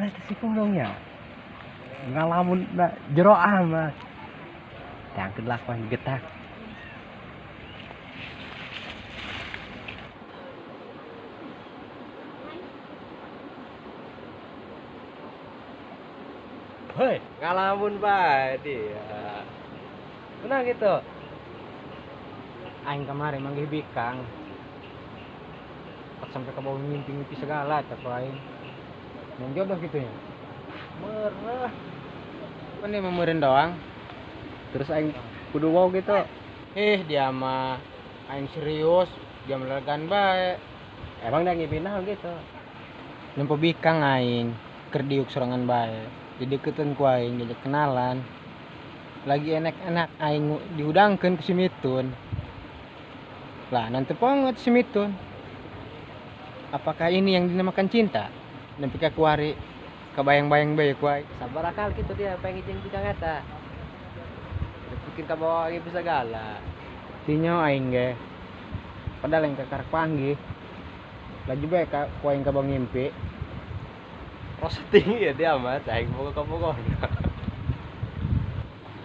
Mana teh si Pulungnya? Ngalamun na jero amat. Tangkeun lakuan getak. Hei, ngalamun bae dia. Mana gitu? Aing kemarin manggih bikang. Pas sampai ke bawah mimpi-mimpi segala tapi aing. Yang jodoh gitu ya. Merah. Ini memurin doang. Terus aing kudu wow gitu. Dia mah aing serius, dia melegan bae. Emang dia ngimpi naon gitu? Nempo bikang aing, keur diuk sorangan bae. Jadi deketan ku aing, jadi kenalan. Lagi enak-enak aing dihudangkeun ku si Mitun. Lah nanti pongot si Mitun. Apakah ini yang dinamakan cinta? Nempi ka kuari kabayang-bayang bae ku aing. Sabar akal gitu dia pengen jeung bikang eta. Bikin ka bawa ngimpi segala. Tinyo aing ge. Padahal aing kakarak panggih. Lagi bae ka ku aing kabawa ngimpi. Rasa tinggi ya dia mah, aing boga kabogoh.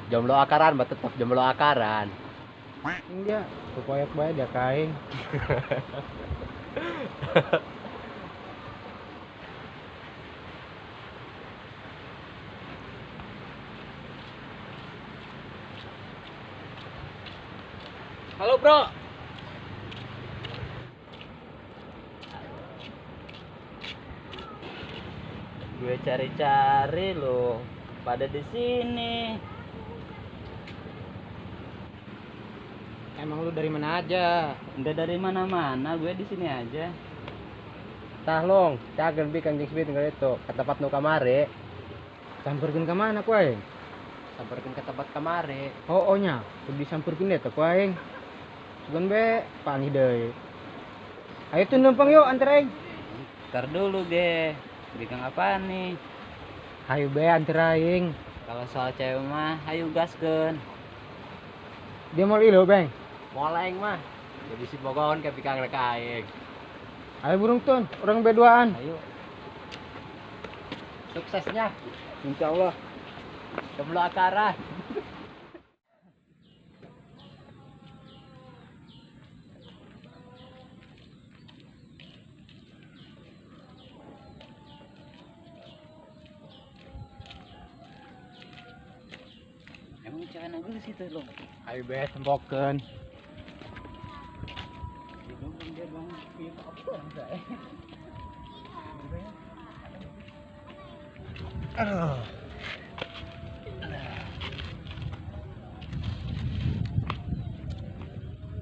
Jomblo akaran mah tetep jomblo akaran. Ini dia kokoyak bae dia ka aing. Halo bro. Gue cari-cari lo, pada di sini. Emang lu dari mana aja? Enggak dari mana-mana, gue di sini aja. Tah long, cagen bikang jeung Smith itu ke tempat nu kamari. Samperkeun ka mana ku aing? Samperkeun ke tempat kamari. Oh, oh nya, kudu disamperkeun deh ku aing. Sugan be, panggih deui. Ayo tuh numpang yuk antar aing. Ntar dulu ge. Bikang apaan nih? Hayu be antar aing. Kalau soal cewek mah hayu gaskeun. Dia mau ilu, Beng. Moal aing mah. Jadi si bogohon ke bikang rek aing. Ayo burung tun, orang B2-an. Ayo. Suksesnya. Insyaallah. Jomblo akaran. Emang cewek nanggung di situ lo. Ayo be tempokeun.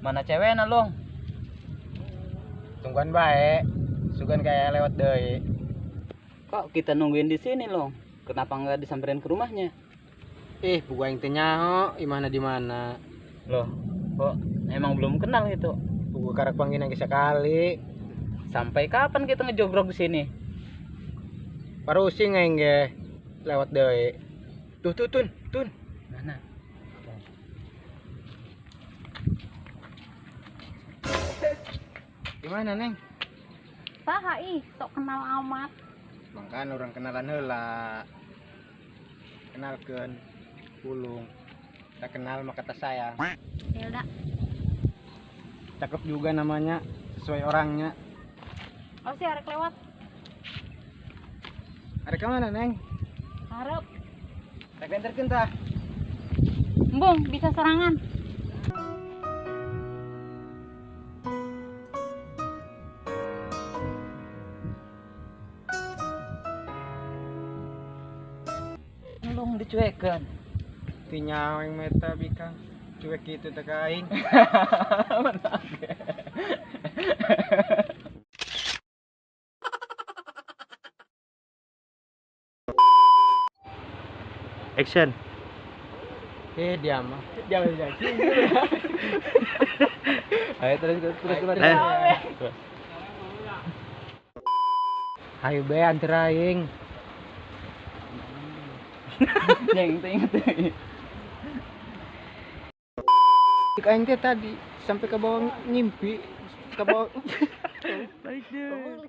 Mana cewekna long? Tungguan bae. Sugan kayak lewat deui. Kok kita nungguin di sini long? Kenapa nggak disamperin ke rumahnya? Buku aing teh nyaho, imahna di mana? Loh, kok emang belum kenal gitu? Buku karak panggih nangis sekali. Sampai kapan kita ngejogrok di sini? Parusing aing ge lewat deui. Tuh tuh tun, tun. Mana? Gimana, Neng? Saha ih, sok kenal amat. Mangkan orang kenalan heula. Kenalkeun Pulung. Tak kenal maka tak sayang. Hilda. Cakep juga namanya, sesuai orangnya. Oh sih arek lewat. Arek ke mana, Neng? Harap. Rek anterkeun tah. Embung, bisa serangan. Long dicuekeun. Tinyaw yang meta bikang. Cuek gitu teh ka aing. Action. Dia mah. Jangan jangan. Ayo terus terus terus. Hayu be antar aing. Yang inget. Aing teh tadi sampai ke bawah ngimpi, ke bawah. Baik deh.